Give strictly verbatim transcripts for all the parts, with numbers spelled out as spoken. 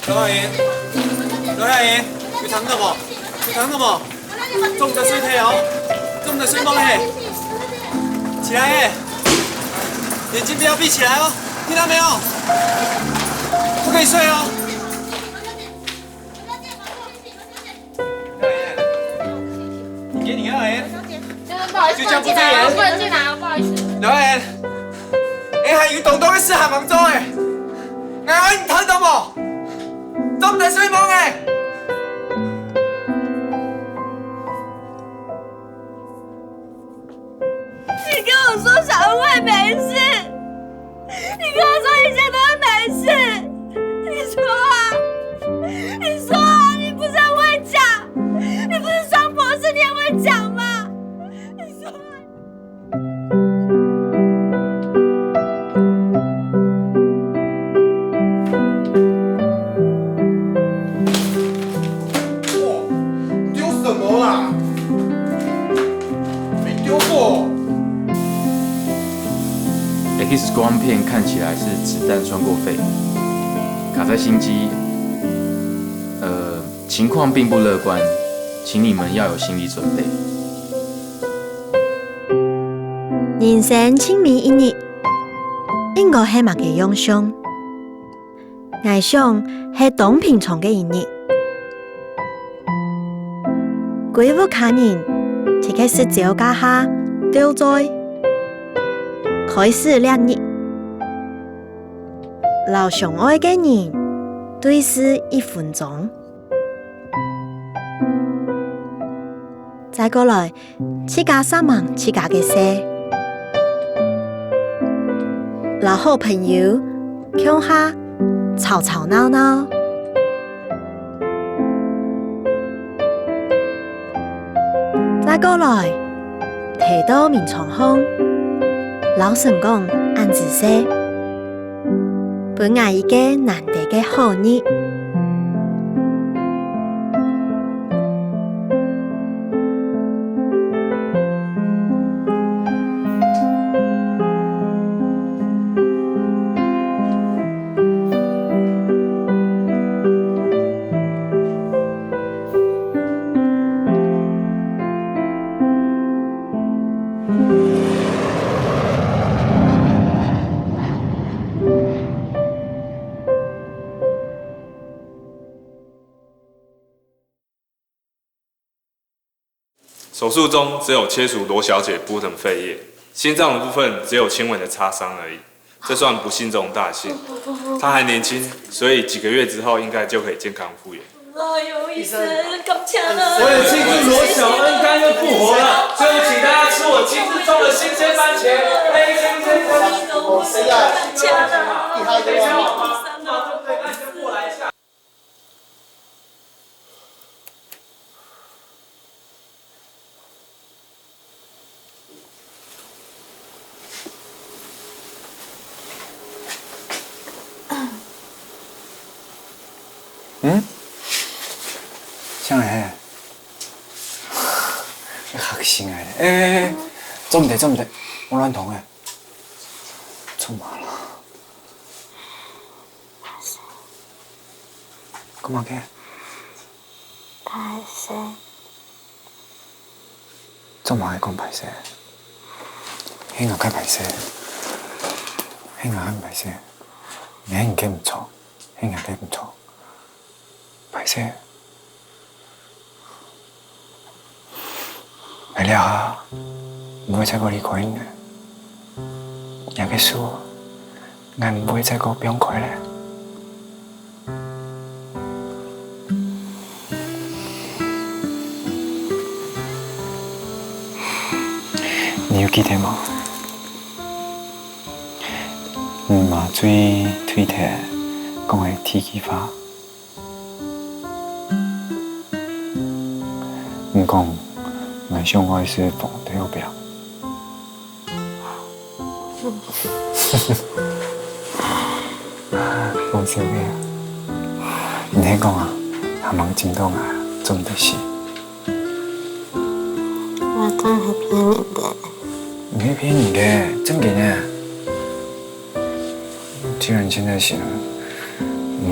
羅雅瑩，羅雅瑩，有聽到無？有聽到無？做毋得睡忒哦，做毋得睡夢嘿！起來嘿！眼睛不要閉起來哦，聽到沒有？不可以睡哦！羅雅瑩，你給你羅雅瑩。 不好意思，不能進來哦，不能進來哦，不好意思。羅雅瑩，你還有當多个事還吂做欸，𠊎愛你聽到無？做毋得睡夢欸！你跟我說小恩會沒事，你跟我說一切都會沒事，你說啊，你說啊，你不是很會講，你不是雙博士，你很會講嗎？ 丟什麼啦？沒丟過。X光片看起来是子弹穿过肺，卡在心肌，呃，情况并不乐观，请你们要有心理准备。 人生盡尾一日，應該係麼个樣相？𠊎想係當平常个一日。歸屋下人在該食朝加下鬥嘴，開始這日，摎相愛个人對視一分鐘。 再過來，自家煞吂自家个事，摎好朋友共下吵吵鬧鬧。再過來，提到眠床項，摎成功恁仔細。 分𠊎一個難得个好日。 手术中只有切除罗小姐部分肺叶，心脏的部分只有轻微的擦伤而已，这算不幸中的大幸。她还年轻，所以几个月之后应该就可以健康复原。哎呦，醫生，感謝啦！為了庆祝羅小恩甘願復活了，所以請大家吃我親自種的新鮮番茄，黑黑黑黑。感謝啦！等一下，哇，哇，对不对？那你就过来一下。 嗯？啥个？你嚇死𠊎了！哎哎哎，做毋得做毋得，莫亂動哎！做麼啦？ 講麼个？歹勢。做麼个講歹勢？係𠊎較歹勢，係𠊎較歹勢。毋係你个毋著，係𠊎个毋著。歹勢。 𠊎這下毋會再過離開你了。若个手，𠊎毋會再過放開了。你有記得無？你媽最推忒講个第一句話。 你講，𠊎想愛食紅豆餅。講笑个。你係講啊，還吂真到𠊎做毋得死。我講係騙人个。毋係騙人个，正經个。既然現在死了，無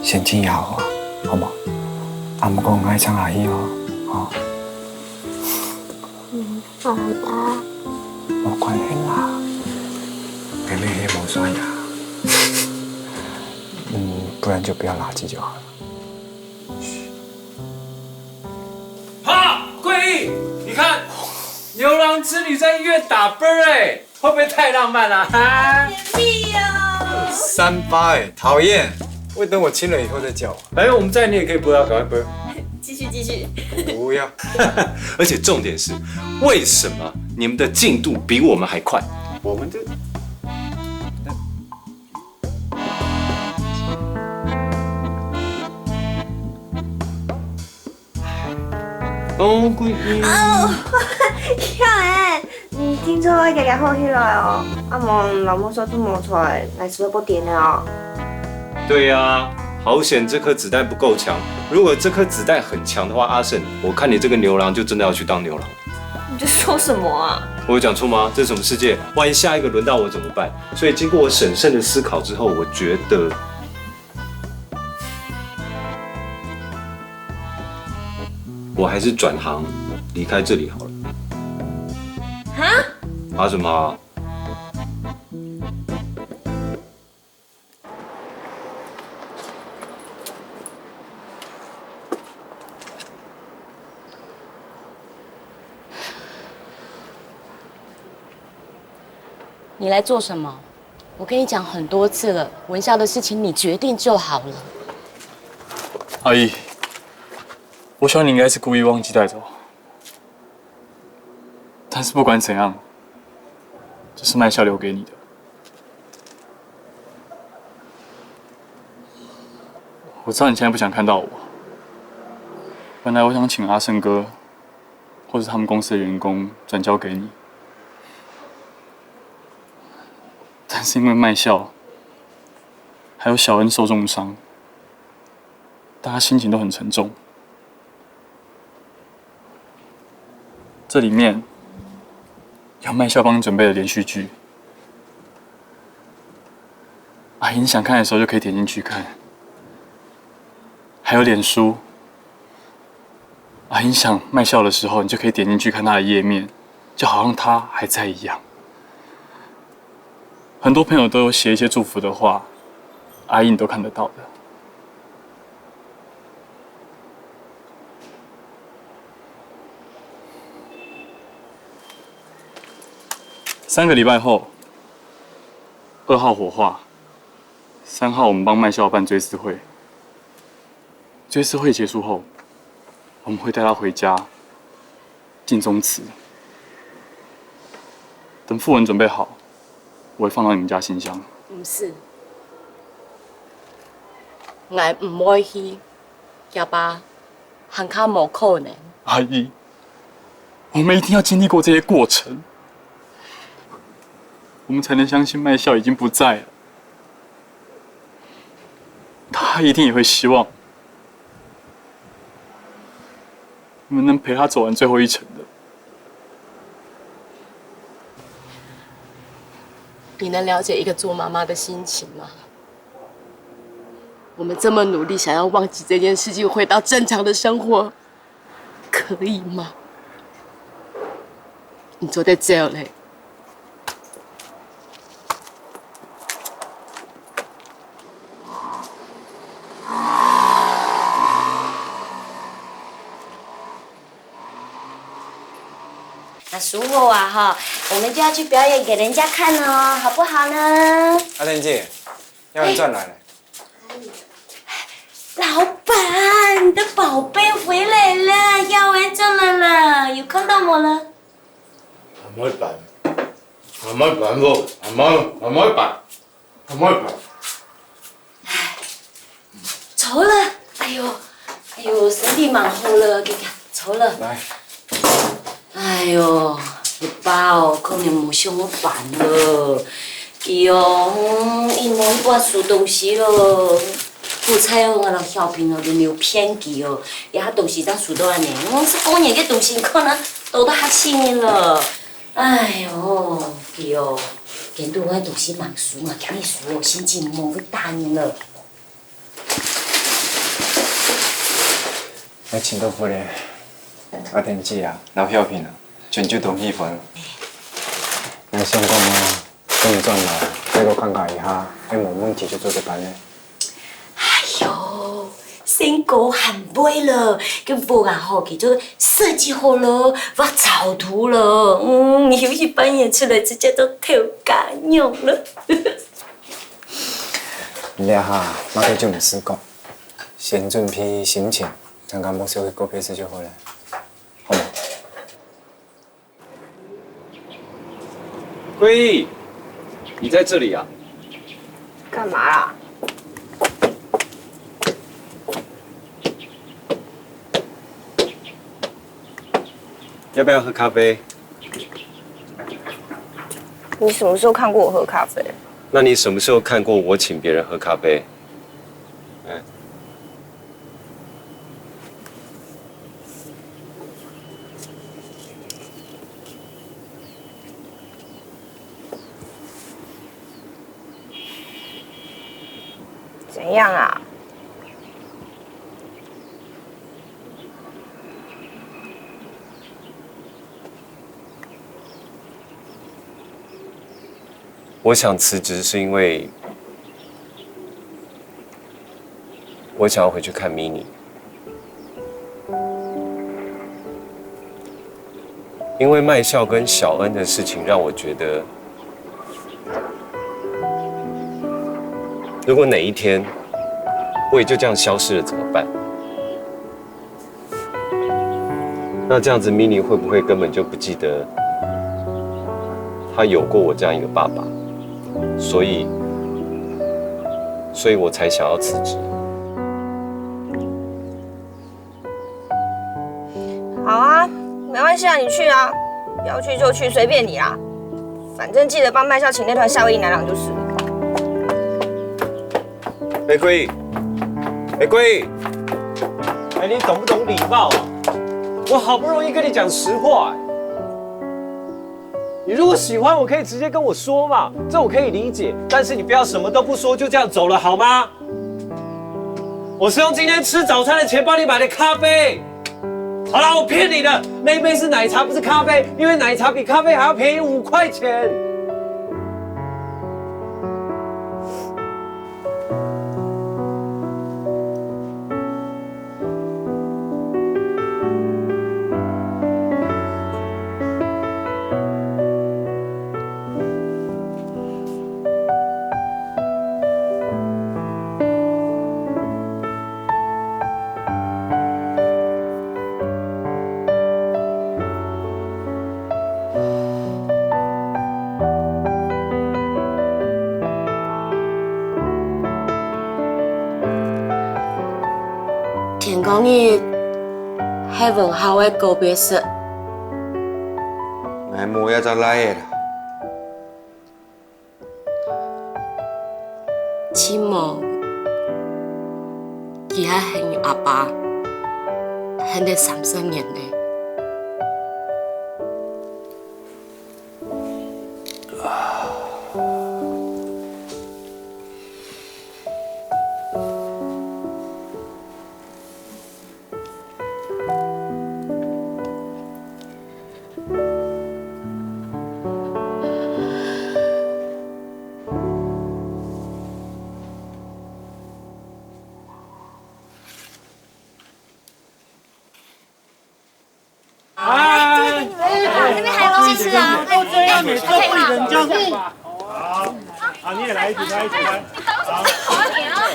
先盡也好啊，好無？啊，毋過𠊎愛請阿姨哦，吼。嗯，好啦。無關係啦，妹妹係無刷牙。嗯，不然就不要垃圾就好了。哈，桂姨，你看，牛郎织女在医院打啵儿哎， 会不会太浪漫了？哈？甜蜜哦。三八哎，讨厌！味等我清了以后再叫我。哎，我们在，你也可以啵啊，赶快啵。继续，继续。不要。而且重点是，为什么你们的进度比我们还快？我们这……哦，桂英。哦，曉得，你聽說愛遽遽好起來哦，啊無老母說做無出來，來食飯不點了哦。對呀，好險這顆子彈不夠強。如果這顆子彈很強的話，阿勝，我看你這個牛郎就真的要去當牛郎。你在說什麼啊？我有講錯嗎？這是什麼世界？萬一下一個輪到我怎麼辦？所以經過我審慎的思考之後，我覺得 我還是轉行離開這裡好了。哈？怕什麼？你來做什麼？我跟你講很多次了，文夏的事情你決定就好了。阿姨，我想你應該是故意忘記帶走。 但是不管怎樣，這是麥校留給你的。我知道你現在不想看到我，本來我想請阿勝哥，或是他們公司的員工轉交給你，但是因為麥校還有小恩受重傷，大家心情都很沉重。 這裡面有麥校幫你準備的連續劇，阿英想看的時候就可以點進去看。還有臉書，阿英想麥校的時候，你就可以點進去看他的頁面，就好像他還在一樣。很多朋友都有寫一些祝福的話，阿英都看得到的。 三個禮拜後，二號火化，三號我們幫麥校辦追思會。追思會結束後，我們會帶他回家，盡忠祠。等訃文準備好，我會放到你們家信箱。毋使，𠊎毋會去，厥爸還較無可能。阿姨，我們一定要經歷過這些過程，我們才能相信麥校已經不在了。他一定也會希望我們能陪他走完最後一程的。你能了解一個做媽媽的心情嗎？我們這麼努力，想要忘記這件事情，回到正常的生活， 可以嗎？你做得走咧。那書好啊哈，我們就要去表演給人家看哦，好不好呢？阿蓮姐， 要你轉來咧。老闆，你的寶貝回來了，要完轉來了，有看到我了？還沒辦，還沒辦哦，還沒，還沒辦，還沒辦。走了，哎呦，哎呦，身體蠻好了，給他走了。來。 哎喲，你爸哦，可能無想愛搬了。佢哦，嗯，一毛一毛收東西咯。好彩哦，𠊎摎小平哦，都無騙佢哦，這下東西正收到恁呢。嗯，係過年个東西，可能多到嚇死人了。哎喲，佢哦，見到𠊎東西吂收啊，驚佢收哦，心情無會打人了。請到福了，阿天姐啊，老友朋友，全就同喜歡。𠊎想講啊，等轉來，再過看看一下，還無問題就做得辦呢。哎喲，先講還會了，該屋啊吼，佢就設計好了，畫草圖了，嗯，有一半年出來直接做頭家娘了。你這下，麼个就毋使講，先準備心情，參加目標去告別式就好了。 桂姨，你在這裡啊？幹嘛啊？要不要喝咖啡？你什麼時候看過我喝咖啡？那你什麼時候看過我請別人喝咖啡？嗯。 怎樣啊？ 我想辭職是因為我想要回去看Mini。因為麥校跟小恩的事情讓我覺得，如果哪一天我也就這樣消失了怎麼辦？ 那這樣子，Mini會不會根本就不記得她有過我這樣一個爸爸？所以，所以我才想要辭職。好啊，沒關係啊，你去啊，要去就去，隨便你啊。反正記得幫麥校請那團夏威夷男郎就是了。玫瑰， 哎，桂姨，哎，你懂不懂禮貌啊？我好不容易跟你講實話，哎，你如果喜歡，我可以直接跟我說嘛，這我可以理解。但是你不要什麼都不說，就這樣走了，好嗎？我是用今天吃早餐的錢幫你買的咖啡。好啦，我騙你的，那一杯是奶茶，不是咖啡，因為奶茶比咖啡還要便宜五塊錢。 天光日係文浩个告別式。𠊎無一隻倈仔啦。 盡無，佢還喊阿爸，喊了三十年了。 哎，那邊還有東西吃啊。都這樣，每次都不理人家。好，好，你也來一題，來一題，來。好，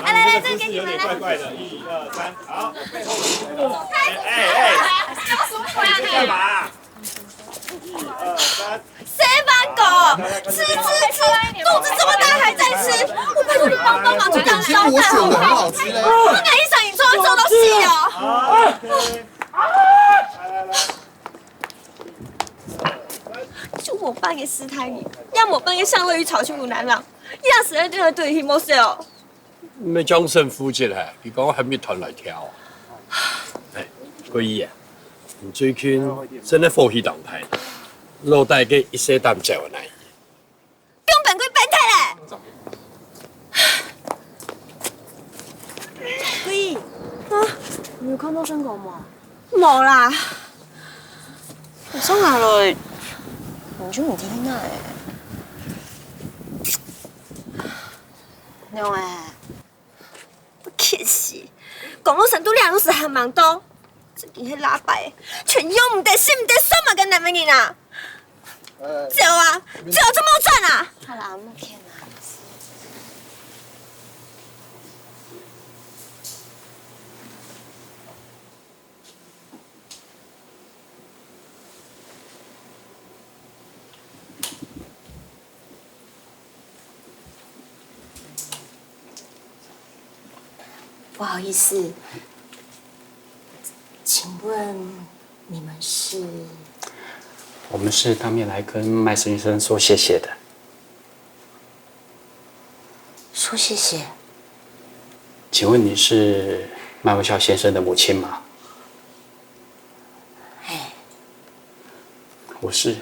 來，來，這個姿勢有點怪怪的，一二三，好。哎，哎，哎，你在幹嘛？一二三。 誰飯狗？吃吃吃，肚子這麼大還在吃，我拜託你幫幫忙去當燒飯好不好？不然一場演出要做到死哦。就無半个斯泰尼，也無半个夏威夷草裙舞男郎，也實在對佢對佢無事哦。 毋係張生負責啊，佢講喊一團來跳啊。哎，桂姨啊，你最近真个火氣當大，老弟个一世擔走啊哪？放放佢變態咧！桂姨，啊，有看到身高嗎？無啦，我上來了，你就毋知哪欸。娘欸，我氣死！講到成都這樣時還吂到，最近係禮拜，全用毋得、食毋得、睡毋得个男人啊！走啊，走，這麼賺啊！好啦，莫騙啦。 不好意思，请问你们是？我们是当面来跟麦先生说谢谢的。说谢谢？请问你是麦文孝先生的母亲吗？哎，我是，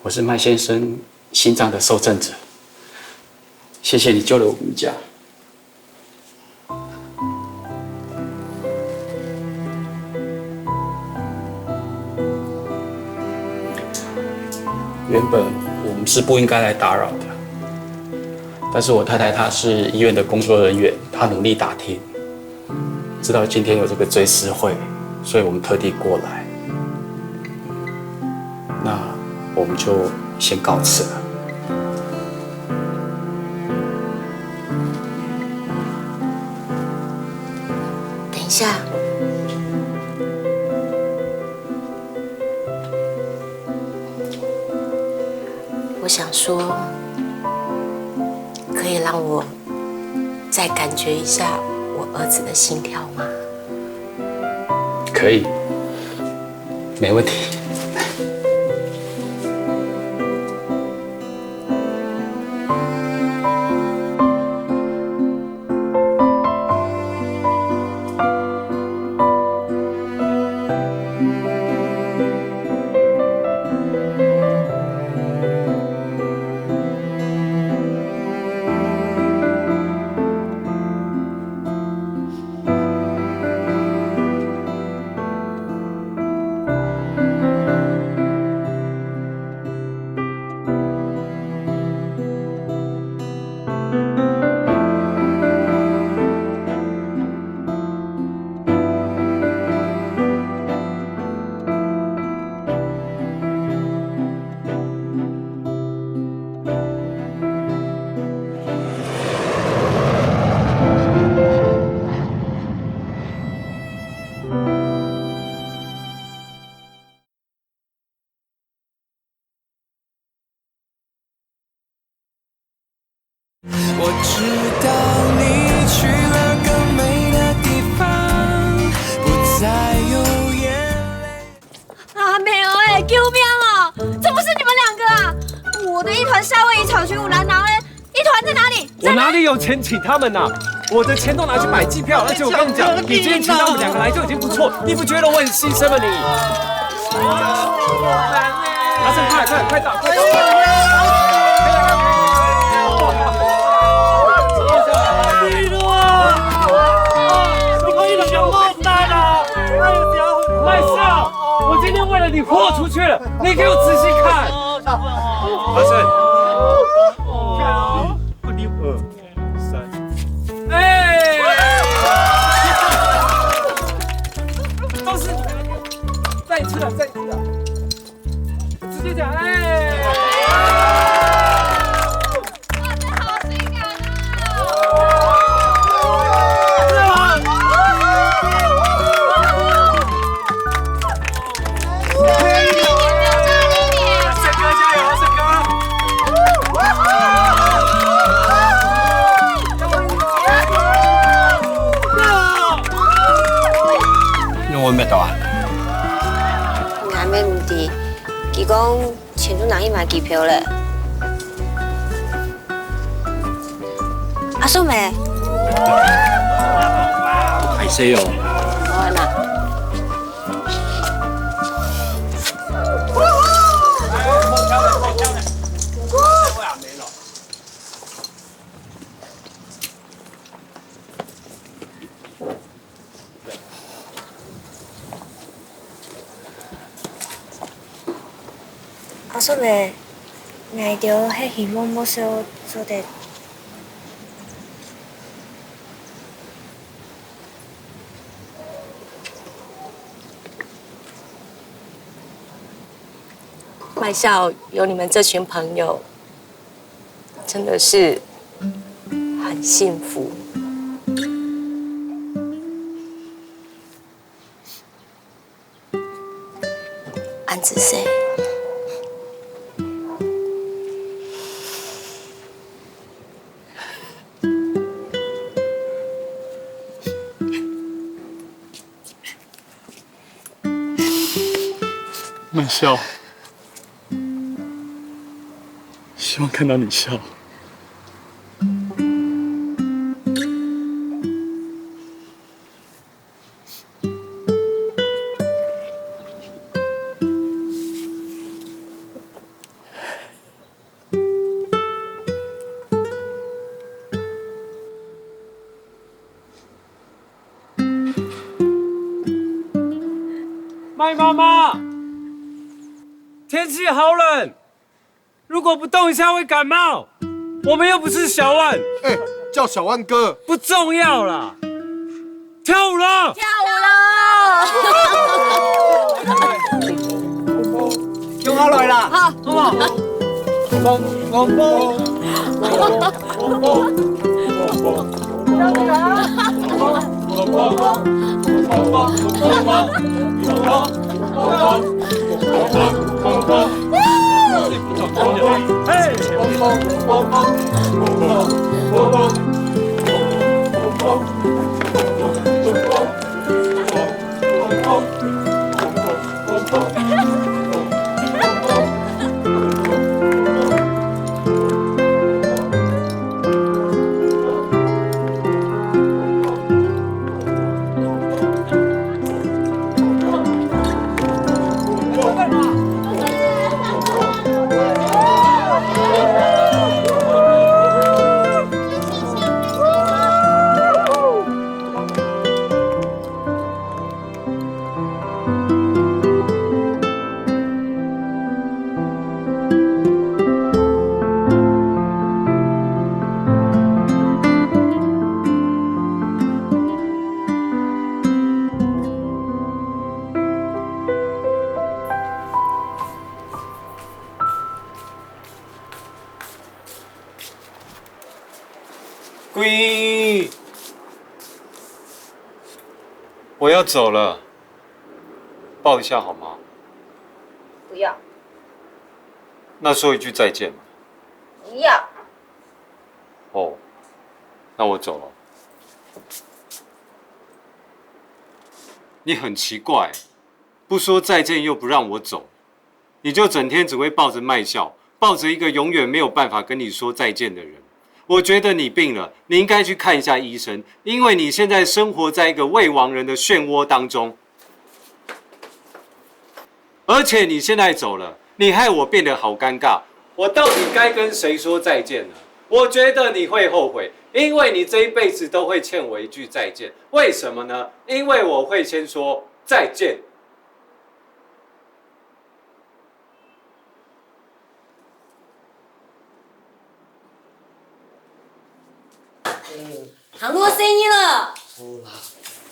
我是麦先生心脏的受赠者。谢谢你救了我们家。原本我们是不应该来打扰的，但是我太太她是医院的工作人员，她努力打听， 知道今天有这个追思会，所以我们特地过来。那我们就先告辞了。等一下，我想说，可以让我 再感觉一下我儿子的心跳吗？可以，没问题。我知道你去了更美的地方，不再有眼泪。啊，妹仔，救命啊！怎么是你们两个啊？我的一团夏威夷草裙舞蓝拿嘞，一团在哪里？我哪里有钱请他们呐？我的钱都拿去买机票，而且我跟你讲，你今天请他们两个来就已经不错，你不觉得我很牺牲吗你？阿胜，快快快打，快打！你可以想我。 麦少，我今天为了你豁出去了，你给我仔细看。阿胜，一、二、三，哎，都是你，再一次了，再一次了。 直接讲，哎。哇，这好性感哦！是吗？胜哥加油，胜哥！用我没到啊？ 𠊎乜毋知，佢講前都拿去買機票咧。阿叔咩？歹勢哦。好啊啦。 你所以，𠊎兜係希望無少做得。麥校有你們這群朋友，真的是很幸福。恁仔細。慢笑，希望看到你笑。麦妈妈，天气好冷，如果不动一下会感冒。我们又不是小万，哎，叫小万哥。不重要啦。跳舞了。跳舞了。用好来啦。好，好不好？桂英，我要走了，抱一下好吗？不要。那说一句再见嘛。不要。哦，那我走了。你很奇怪，不说再见又不让我走。 你就整天只会抱着卖笑，抱着一个永远没有办法跟你说再见的人。我觉得你病了，你应该去看一下医生，因为你现在生活在一个未亡人的漩涡当中。而且你现在走了，你害我变得好尴尬。我到底该跟谁说再见呢？我觉得你会后悔，因为你这一辈子都会欠我一句再见。为什么呢？因为我会先说再见。 行路細義了。好啦，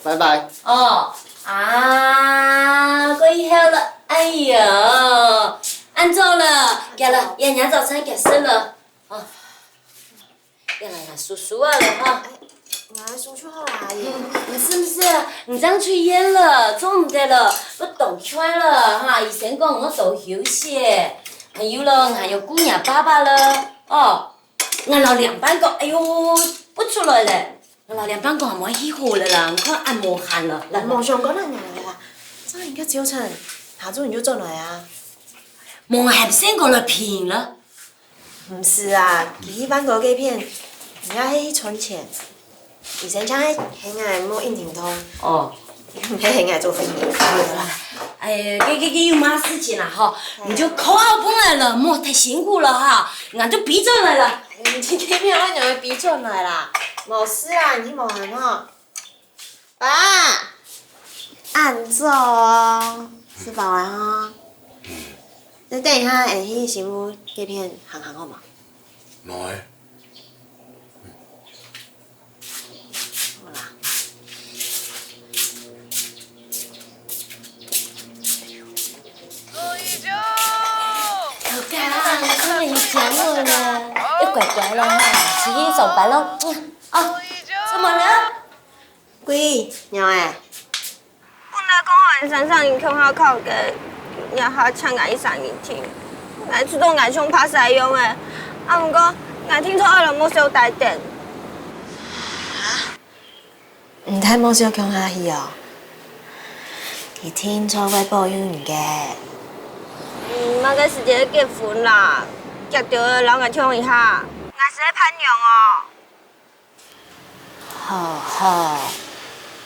拜拜。哦，啊，過以後了，哎喲，恁早了，行了，爺娘早餐該食了。哦。 要來啦，叔叔啊了哈。哎，𠊎叔叔好啦，阿姨。毋係毋係啊，你這樣出院了，做毋得了，要動起來了哈。醫生講你愛多休息。還有咯，𠊎還有顧若爸爸了。哦，𠊎摎良伴講，哎喲，不出來了。𠊎摎良伴講，莫去好了啦，你看恁無閒了。來，來。無相干啊，𠊎來啦。正經个朝晨，下晝你就轉來啊。無，𠊎還先過來陪你了。 毋係啊，佢去萬哥該片，你也係去賺錢。醫生請个係𠊎無應承到。哦。係𠊎做生意。哎，該該該有麼事情啦吼，你就call分𠊎了，莫忒辛苦了哈，𠊎就飛轉來了。哎，你今天沒有讓你們飛轉來啦？無事啊，你無閒吼。 爸，恁早哦，食飽了哈？你等一下，會去新屋該片行行好無？無欸。好啦。老公，快點講我呢，要乖乖咯哈，出去上班咯。嗯，哦，怎麼了？喂，娘欸。 本來講好𠊎三儕人共下考个，這下請𠊎一儕人聽，𠊎就當𠊎像白使用欸。啊，毋過𠊎聽說愛摎莫少帶等。毋帶莫少共下去哦？佢定著會保佑你个。嗯，麼个時節結婚啦？遽兜仔摎𠊎暢一下，𠊎係个伴娘哦。 好好，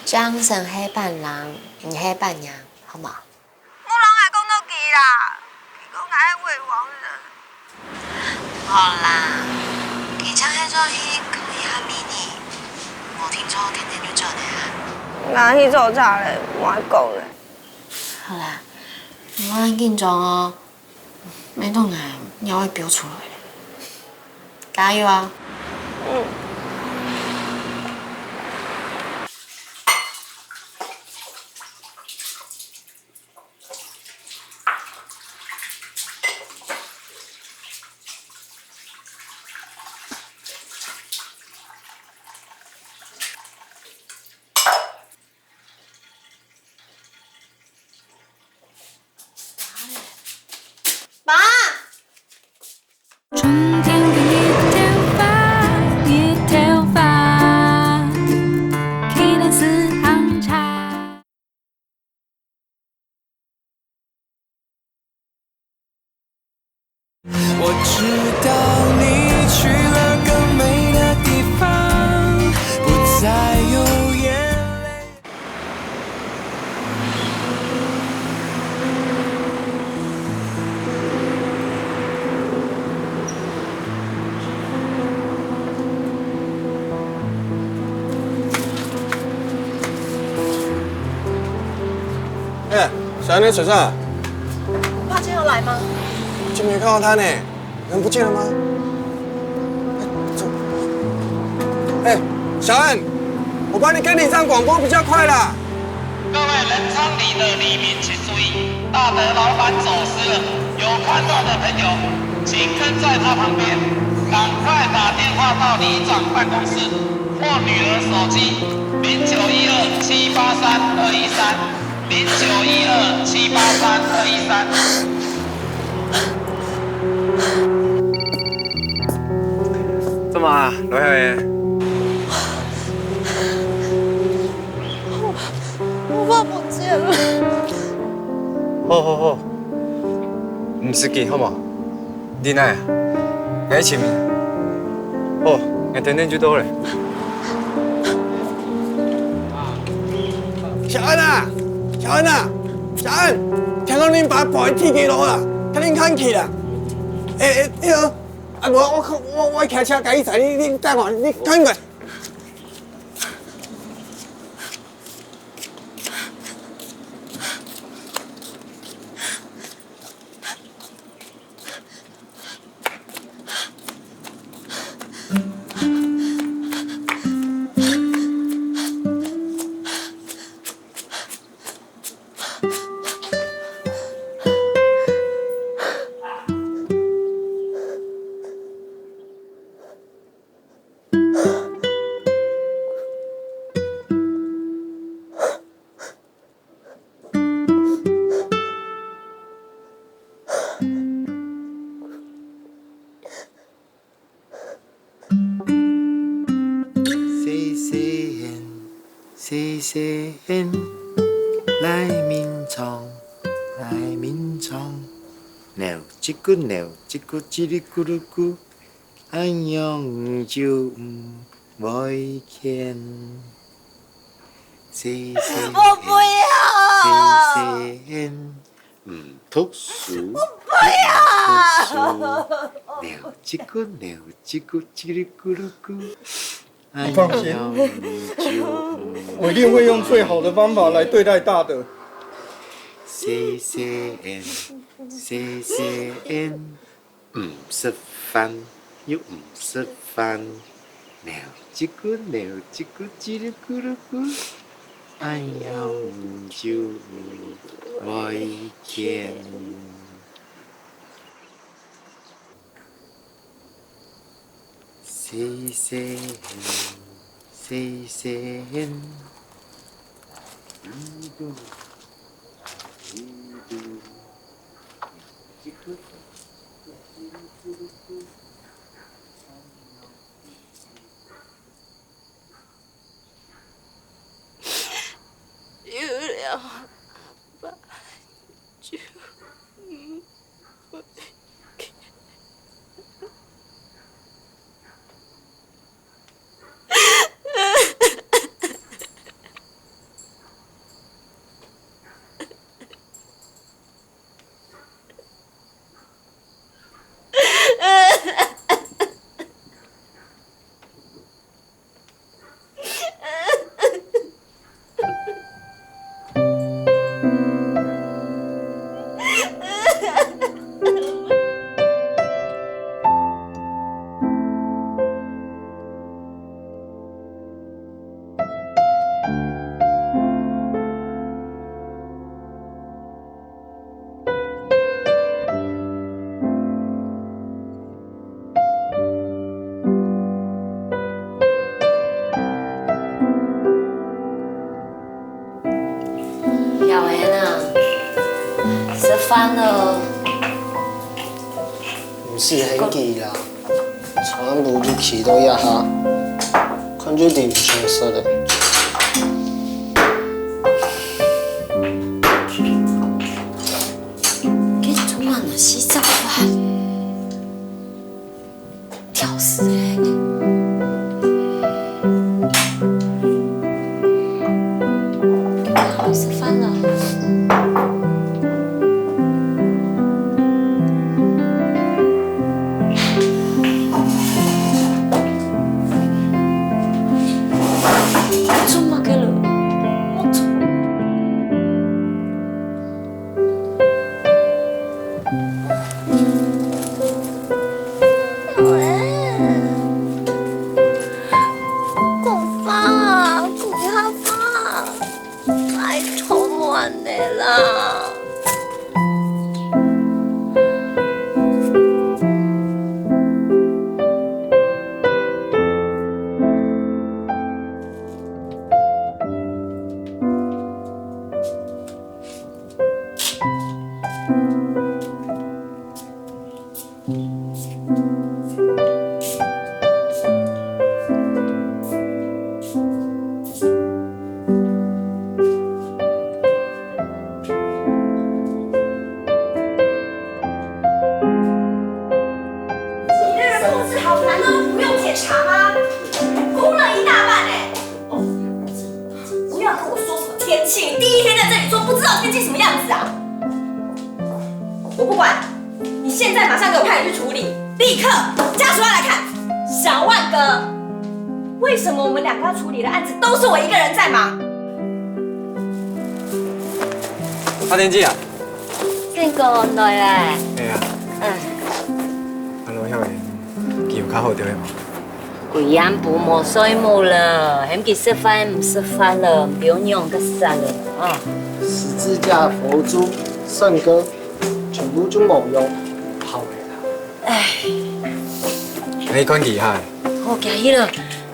正經係伴郎，毋係伴娘，好無？莫摎𠊎講到佢啦，佢講𠊎係未亡人。好啦，佢正係轉去看一下美女，無定著天天就轉來啊。𠊎去做賊咧，莫講咧。好啦，毋好恁緊張哦。 每當𠊎尿會飆出來咧。加油啊！嗯。 爸！春天的一点花，一点花，可能是行茶。 我知道你去了更美的地方，不再有眼泪。欸，小安，你在做啥？爸今天有來嗎？今天看到他呢，人不見了嗎？欸，走。欸，小安，我幫你跟里長廣播比較快啦。各位仁昌里的里民請注意，大德老闆走失了，有看到的朋友，請跟在他旁邊，趕快打電話到里长办公室或女儿手机零九一二七八三二一三。 零九一二七八三二一三。做麼啊，羅小姐？我爸不見了。好好好，毋使緊，好無？ 你來啊，𠊎尋你。好，𠊎等等就到咧。小安啊，小安啊，小安，聽講恁爸跋去鐵枝路啊，趕緊看去啦！欸欸，哎喲，啊無，我我我開車載你去，你你等下，你趕緊。 細細燕，細細燕，來眠床，來眠床。扭一骨，扭一骨，嘰哩咕嚕咕，恁樣你就毋會譴。細細燕，我不要！細細燕， 毋讀書，毋讀書，扭一骨，扭一骨，嘰哩咕嚕咕。你放心，哎呀，你就我一定會用最好的方法來對待大德。細細煙，細細煙，毋食飯又毋食飯，扭一骨，扭一骨，嘰哩咕嚕咕，恁樣就會健。 細細煙，細細煙。有了吧？ 就，嗯，我，曉恩啊，食飯了。毋使喊佢啦，全部就企到這下，看就知毋想食了。佢做麼个四十塊？ 挑食欸。好，食飯了。做麼个了？我做 喂，講話，講下話，拜託你了啦。你的人控制好难哦，不用检查吗？哭了一大半哎。 不要跟我说什么天气，你第一天在这里做，不知道天气什么样子啊？我不管，你现在马上给我派人去处理，立刻叫小万来看。小万哥，为什么我们两个要处理的案子都是我一个人在忙？阿天姐啊，正哥來咧。哎呀，嗯。阿羅曉瑩，佢有較好點無？ 佢暗晡無睡目了，喊佢食飯毋食飯了，毋知仰結煞了啊！十字架、佛珠、聖歌，全部就無用，好个啦。唉，你看佢哈，好，行去了，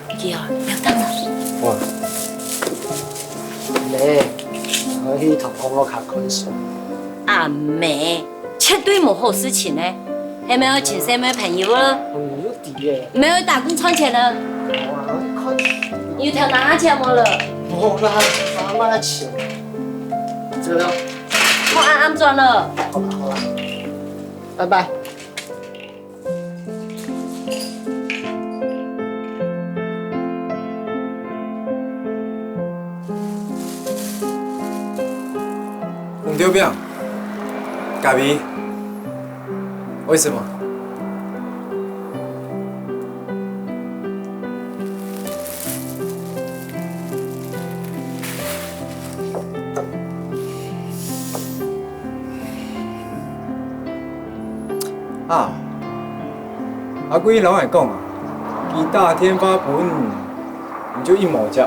佢哦，不要等了。哇，你，我去同阿樂卡看數。阿妹，絕對無好事情呢，係毋係愛尋細妹朋友了？嗯，有 底耶。毋係愛打工賺錢了？哇，你看，你有偷拿錢無了？無啦，拿麼个錢？走了。我暗暗轉了。好啦，好啦，拜拜。 紅豆餅，咖啡，為什麼？啊，阿貴摎𠊎講啊，佢打電話分你，你就一無接，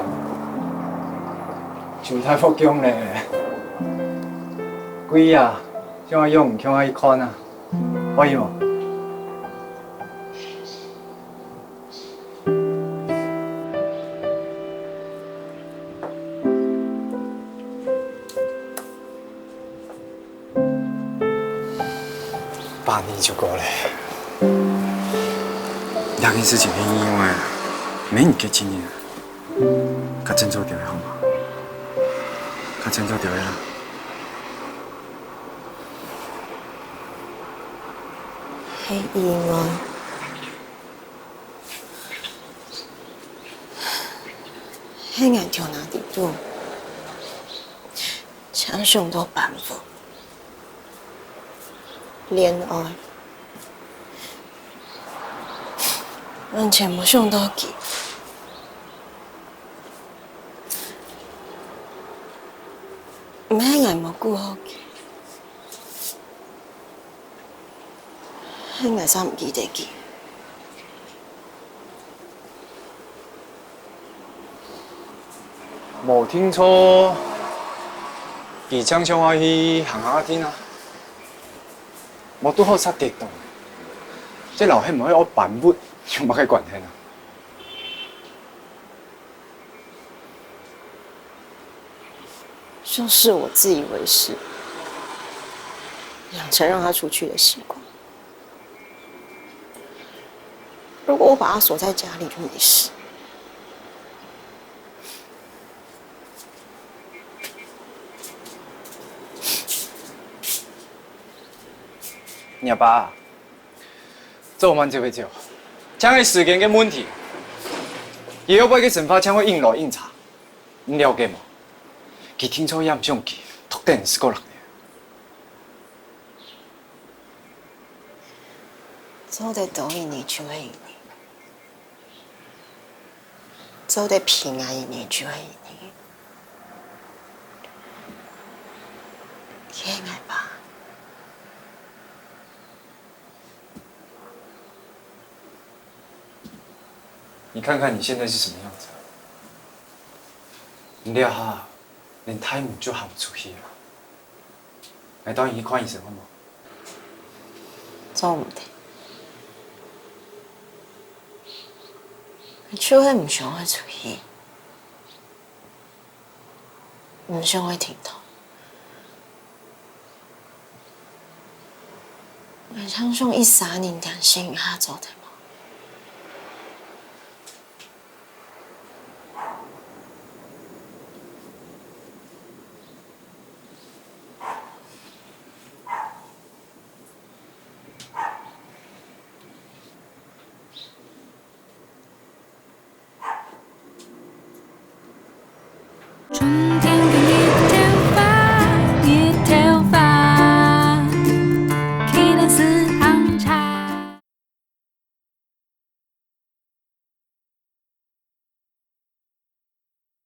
就大福降咧。貴啊，想愛約你共下去看啊，歡喜無？ 八年就過咧。這件事情係意外啊，無人結真人啊。較振作點仔好無？較振作點仔啊！係意外。 係𠊎頭那裡肚，淨想到搬屋、戀愛，完全無想到佢。毋係𠊎無顧好佢， 係𠊎煞毋記得佢。無定著，佢正想愛去行下仔啊，無堵好煞跌倒，這摎係毋係愛搬屋有麼个關係啊？ 就是我自以為是，養成讓他出去的習慣。如果我把他鎖在家裡就沒事。你阿爸啊， 做毋得就走，淨係時間个問題。佢後背个生活淨會應來應差，你了解無？佢定著也毋想佢，讀等於係過六年。做得多一年就係一年，做得平安一年就係一年。佢係𠊎爸。 你看看你現在是什麼樣子啊？你這下連大門就行毋出去啊！來，帶你去看醫生好無？做毋得，就係毋想愛出去。 毋想愛停動。𠊎淨想一儕人定心一下做得無？ 春天的一頭髮，一頭髮，去了四行茶。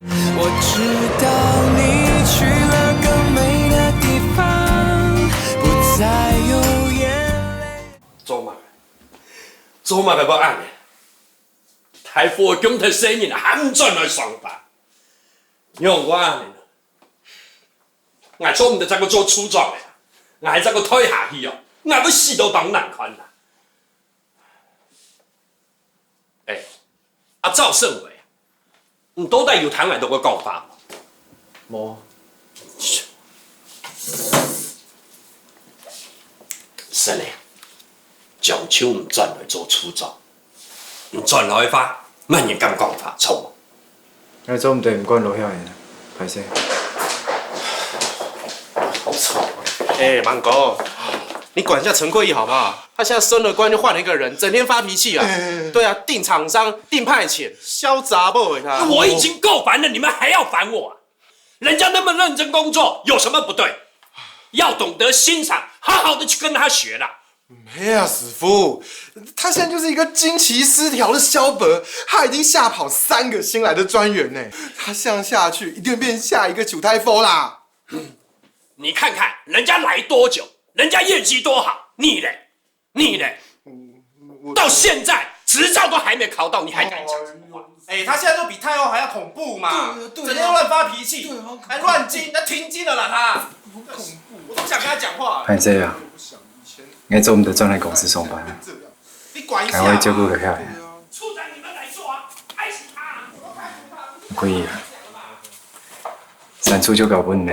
我知道你去了更美的地方，不再有眼淚。做麼个？做麼个愛恁呢？大福降忒細人還毋轉來上班，仰會恁呢？𠊎做毋得再過做處長了，𠊎再過待下去哦，𠊎會死到當難看啊！ 哎，啊趙勝偉，你到底有聽𠊎兜个講法無？無。係咧，將就你轉來做處長，你轉來个話，麼人敢講話，著無？ 𠊎做毋得毋管老兄人，歹勢。好吵啊！哎，芒果，你管一下陳桂義好不好？他現在升了官就換了一個人，整天發脾氣啊！哎，哎，哎。對啊，訂廠商、訂派遣，囂查某欸他。我已經夠煩了，你們還要煩我啊？人家那麼認真工作，有什麼不對？要懂得欣賞，好好的去跟他學啦。 沒啊，師傅，他現在就是一個經期失調的蕭伯，他已經嚇跑三個新來的專員呢。他這樣下去，一定變下一個邱大富啦。你看看人家來多久，人家業績多好，你嘞？你呢？到现在执照都还没考到，你还敢讲什么话？哎，他现在都比太后还要恐怖嘛！对啊，对啊。整天乱发脾气，对啊，还乱禁，要停经了啦他！好恐怖。我都不想跟他讲话了。歹勢啊，𠊎做毋得轉來公司上班啊。你管一下嘛。趕快照顧一下。处长，你们来抓，拍死他！可以啊。 三處就交分你，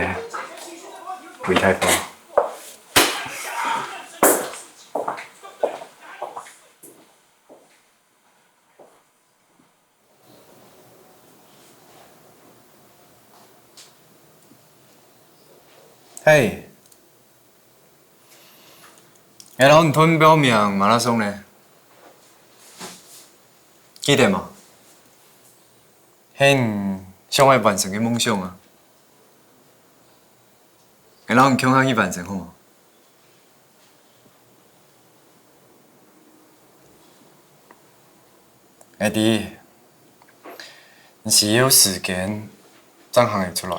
為大方。嘿，𠊎摎你討標明馬拉松呢，記得無？ 係你想愛完成个夢想啊！𠊎摎你共下去完成好無？𠊎知，你需要時間正行會出來。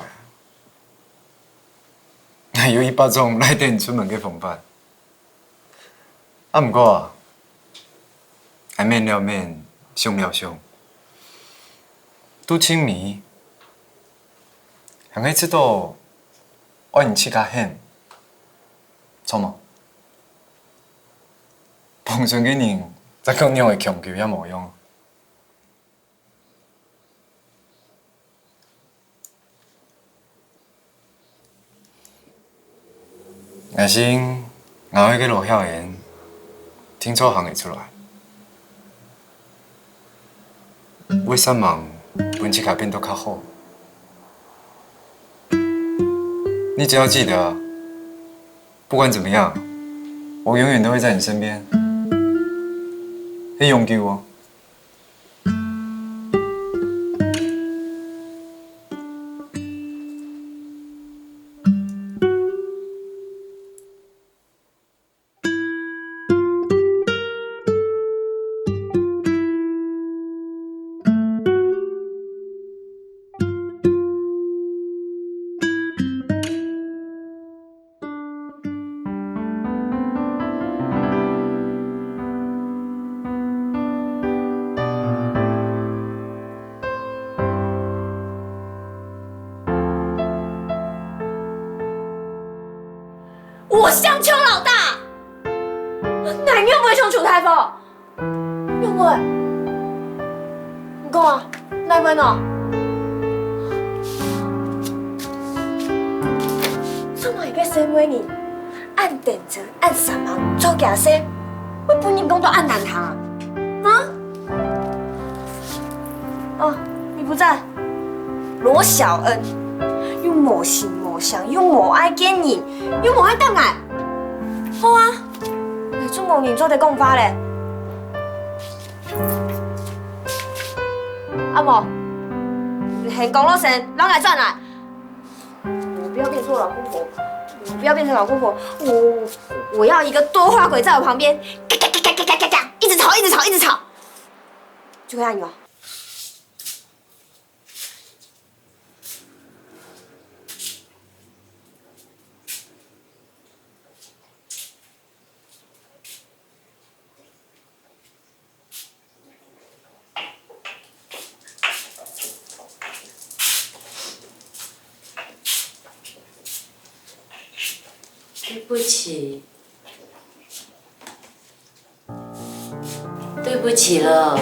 𠊎有一百種帶等你出門个方法。 啊，毋過啊，𠊎愐了愐，想了想，肚臍尾，還係知著愛你自家肯，著無？旁脣个人再講仰仔強求也無用。 𠊎信，𠊎愛个羅曉嫣，定著行會出來。會煞猛，分自家變到較好。你只要記得啊，不管怎麼樣，我永遠都會在你身邊。係永久哦。 我想求老大，𠊎仰會想求大夫？ 仰會？你講啊，哪會呢？做麼个細妹人，恁天真、恁煞猛做厥事，會分人講到恁難聽啊？啊？哦，你不在。羅小恩，又無形無相，又無愛見人，又無愛答𠊎。好啊， 你就無人做得講話咧。阿毛，你喊江洛神，摎𠊎轉來。我不要變成老姑婆，我不要變成老姑婆，我，我要一個多話鬼在我旁邊，嘎嘎嘎嘎嘎嘎嘎，一直吵，一直吵，一直吵，就會恁樣。 對不起。 對不起了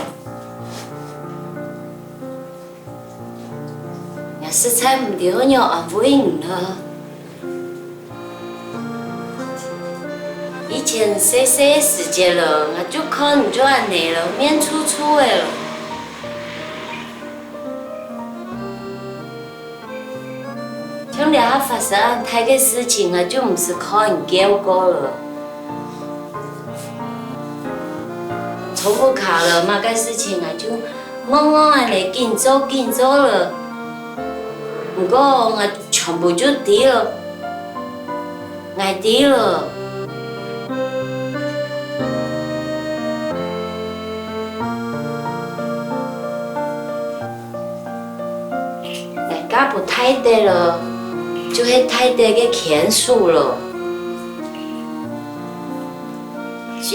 ，𠊎實在毋知愛仰安慰你了。以前細細个時節了，𠊎就看你就恁呢了，面臭臭个了。 像這下發生恁大个事情，𠊎就毋使靠你救過了。從屋下了，麼个事情𠊎就慢慢仔來緊做緊做了。毋過𠊎全部就知了。 𠊎知了。𠊎家婆大德了，就係大德个牽手了。只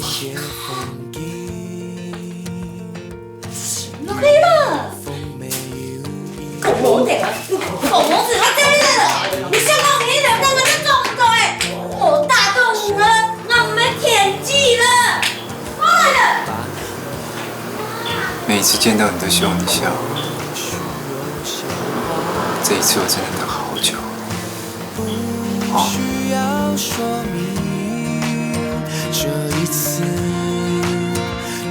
落去了。狗毛仔，狗毛仔，我这边来了。你想到你两个人在撞狗哎，我大动武了，那我们舔鸡了。过来了。每次见到你都希望你笑，这一次我真的等好久。 需要说明，这一次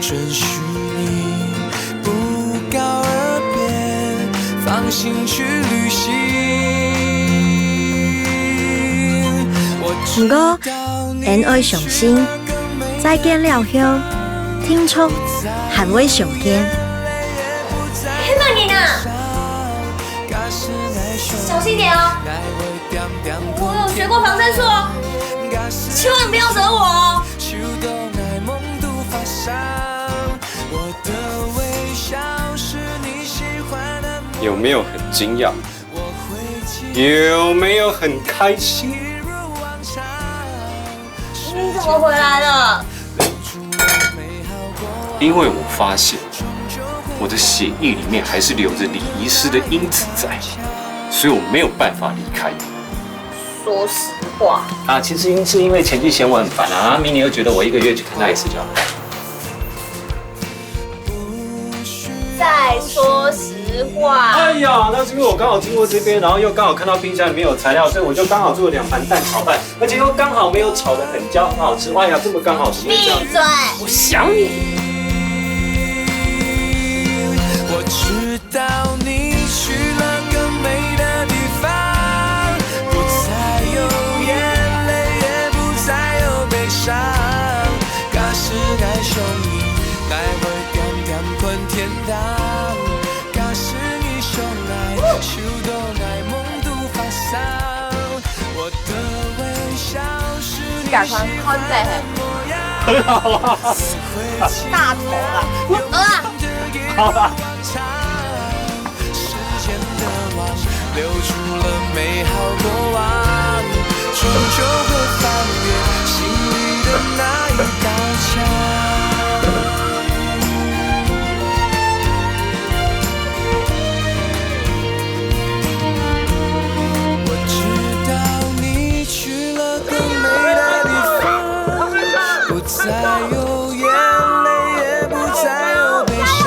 准许你不告而别，放心去旅行。我知道你需要更美的地方。毋過，𫣆愛相信，再見了後，定著還會相見。嘿，曼妮娜，小心點哦。 我有学过防身术哦，千万不要惹我哦。有没有很惊讶？有没有很开心？你怎么回来了？因为我发现我的血液里面还是留着礼仪师的因子在，所以我没有办法离开。说实话。啊，其实是因为前妻嫌我很烦啊，明年又觉得我一个月去看她一次就好。再说实话。哎呀，那是因为我刚好经过这边，然后又刚好看到冰箱里面有材料，所以我就刚好做了两盘蛋炒饭。 而且又刚好没有炒得很焦，很好吃。哎呀，这么刚好，怎么会这样？闭嘴！我想你。我知道你去了更美的地方，不再有眼泪，也不再有悲伤。假使爱上你，爱会点点困天堂。假使你想爱，就当爱梦都发生。 你敢穿看这嘿？很好啊。大头啊！好啊。好啊。再有眼泪也不再有悲伤。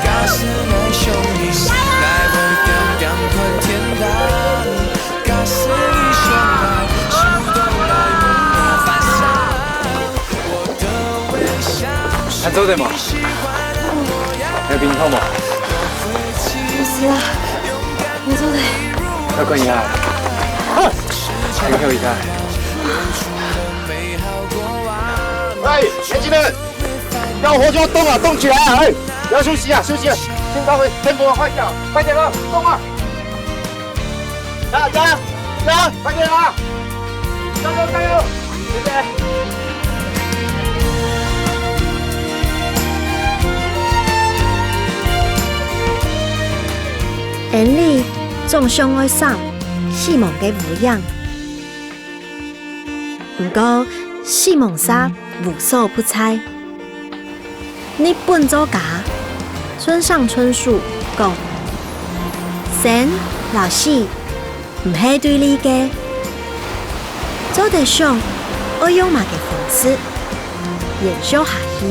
假使爱上你，爱会咸咸款天堂。假使你相爱，手都来摸摸发梢。我的微笑是你喜欢的模样。有病痛吗？不是啦，我做的。要跟你啊。哼，还有一个。 哎，年轻人，要活就要动啊，动起来啊！哎，不要休息啊，休息啊！先把我tempo放掉，快点啊，动啊！加加加，快点啊！加油加油！谢谢。人類總想愛閃死亡个烏影。 毋過，死亡煞無所不在。日本作家村上春樹講：「生摎死毋係對立个，做得想愛用麼个方式延續下去。」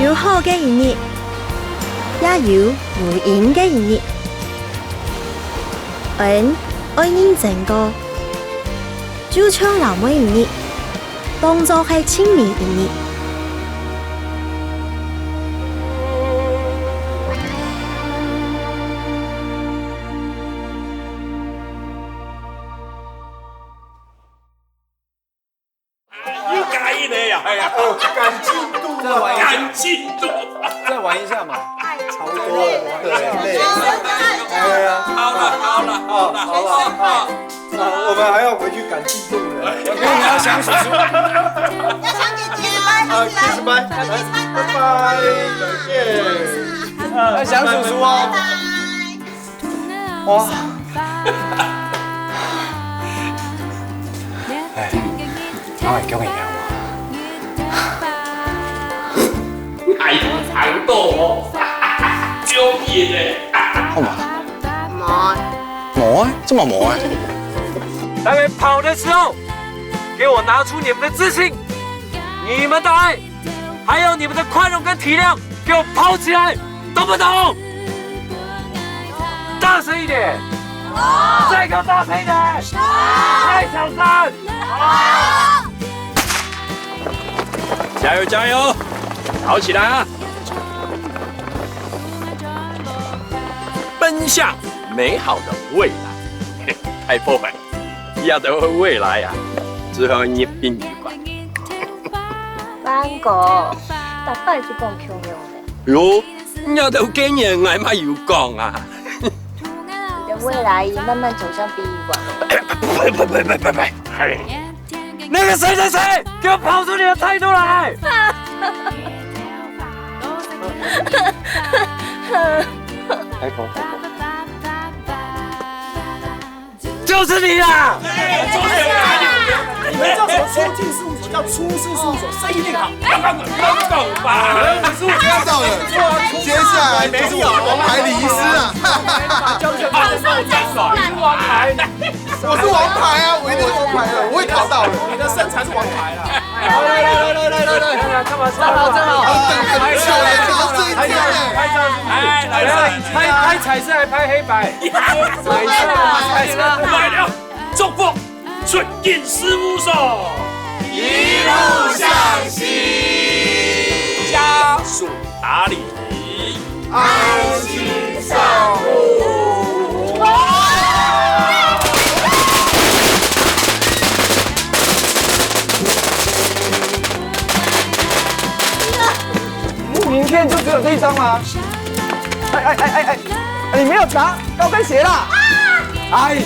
有好个一日，也有無閒个一日。 𫣆愛認真過，就像摎每一日當作係盡美一日。 又加一个呀，哎呀，趕進度啊，趕進度。再玩一下嘛。太吵了，對，累。哎呀，好了，好了，好了，好了，好。啊，我们还要回去赶进度了。我跟你要想叔叔。要想姐姐哦，啊，kiss bye，拜拜，再见。要想叔叔哦。拜拜。 哇！哎，哪會恁樣啊？哎，好多哦，中意的。好嘛？無啊。無啊？這麼無啊？大家跑的時候，給我拿出你們的自信，你們的愛，還有你們的寬容跟體諒，給我跑起來，懂不懂？ 大聲一點！再給我大聲一點！太小聲！加油加油！跑起來啊！奔向美好的未來。嘿，太破壞，這樣的未來啊，只好你殯儀館。三哥，大概就講共樣的。 喲，你兜今年𠊎嘛有講啊。你的未來已慢慢走向殯儀館了。呸呸呸呸呸呸！哎，那個誰誰誰，給我跑出你的態度來！開口，開口。 就是你啦！你們叫什麼出境事務所？叫出事事務所，生意定好。不要搞吧！知道了，接下來就是我們王牌禮儀師啊！你是王牌，我是王牌啊，我一定是王牌的，我會考到的。你的身材是王牌啦。 來來來來來來來來，幹嘛？站好站好，等很久了，就是這一天欸。拍照，拍照，拍，拍彩色還拍黑白？彩色，彩色。來了，中風，純銀事務所，一路向西，家屬打理。 愛心照顧。明天就只有這一張嗎？哎哎哎哎哎，你沒有拿高跟鞋啦！哎，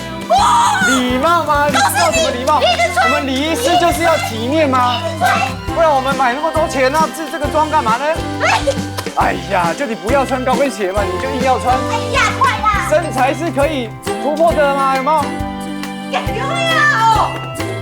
禮貌嗎？你知道什麼禮貌？我們禮儀師就是要體面嗎？不然我們買那麼多錢，那這這個妝幹嘛呢？ 哎呀，叫你不要穿高跟鞋嘛，你就硬要穿。哎呀，快啦！身材是可以突破的吗？有没有？